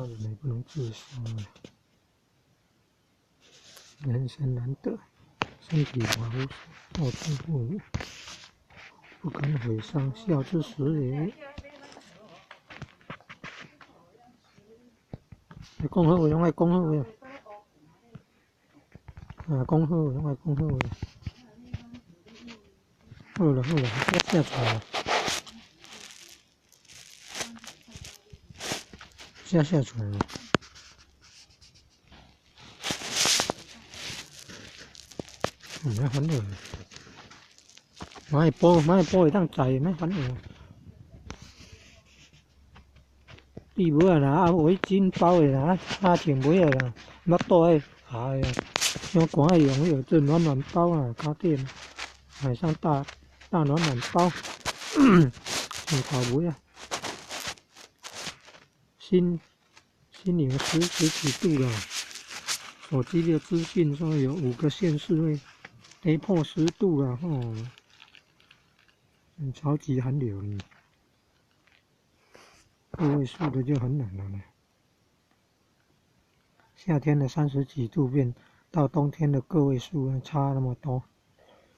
人也不能自殺。人生難得，身體髮膚受之父母，不敢毀喪，孝之始也。講好話，攏愛講好話。啊，講好話，攏愛講好話。好啦好啦，我寫出來。寫寫出來。毋免煩惱，買布買布會當載，免煩惱。蒂帽仔啦，啊圍巾包的啦，啊穿帽仔啦，腹肚愛合的，傷寒愛用彼個做暖暖包啊，尻點買上大大暖暖包，穿頭帽仔。新新營十幾度了，手機的資訊說有五個縣市會跌破10度了，吼，超級寒流呢，個位數的就很冷了呢。夏天的三十幾度變到冬天的個位數，差那麼多，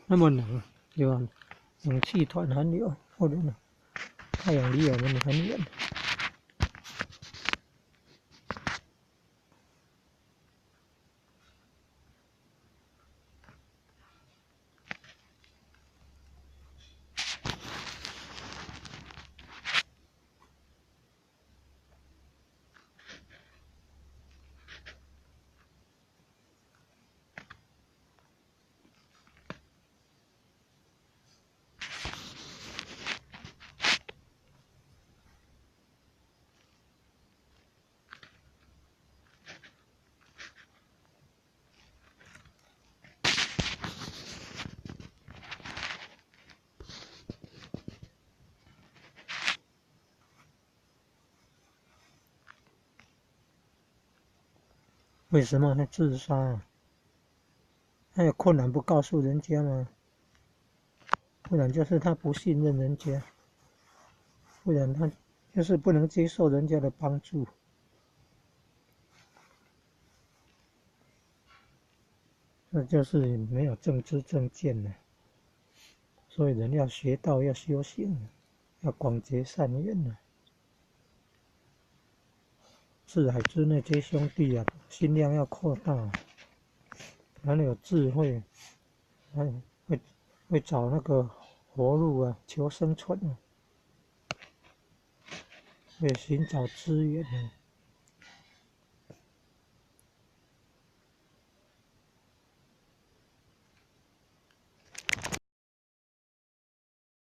那麼冷，對吧？冷氣團寒流，或者呢，太陽離我們很遠。為什麼會自殺？他有困難不告訴人家嗎？不然就是他不信任人家，不然他就是不能接受人家的幫助。這就是沒有正知正見了。所以人要學道，要修行，要廣結善緣啊。四海之內皆兄弟啊，心量要擴大，才能有智慧，會找那個活路啊，求生存啊，會尋找資源啊。